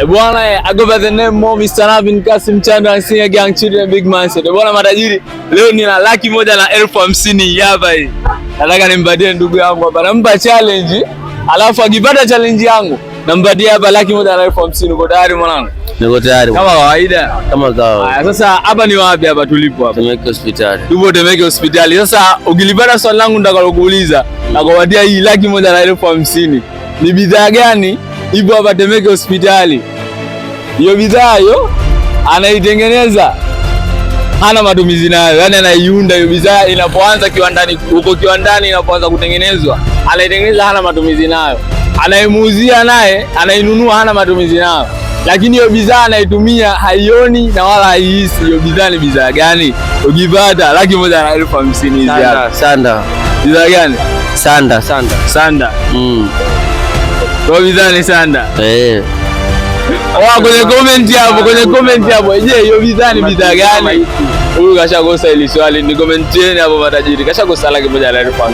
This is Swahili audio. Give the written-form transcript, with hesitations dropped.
Bwana, I go by the name Mo Mr. Navin Kasim Chando and Senior Gang Children Big Man. Bwana matajiri, leo nina 150,000 hapa hii. Nataka nimpatie ndugu yangu hapa. Nampa challenge, alafu akipata challenge yangu nampatia hapa 150,000. Uko tayari mwanangu? Niko tayari. Kama kawaida. Kama kawaida. Haya, sasa hapa ni wapi hapa tulipo hapa? Temeke hospitali. Tupo Temeke hospitali. Sasa ukilipata swali langu nitakalokuuliza, nakupatia hii 150,000. Ni bidhaa gani ipo hapa Temeke hospitali? Hiyo bidhaa hiyo anaitengeneza hana matumizi nayo, yaani anaiunda hiyo bidhaa inapoanza kiwandani, huko kiwandani inapoanza kutengenezwa, anaitengeneza hana matumizi nayo, anayemuuzia naye anainunua hana matumizi nayo, lakini hiyo bidhaa anaitumia haioni na wala haihisi. Hiyo bidhaa ni bidhaa gani? Ukipata 150,000 hizi hapa. Sanda. Bidhaa gani? Sanda, sanda. Sanda. Kwa bidhaa ni sanda. Eh. Wa kwenye comment hapo, kwenye comment hapo. Je, hiyo bidhaa ni bidhaa gani? Huyu kashakosa hili swali, ni commenteni hapo matajiri. Kashakosa 150,000.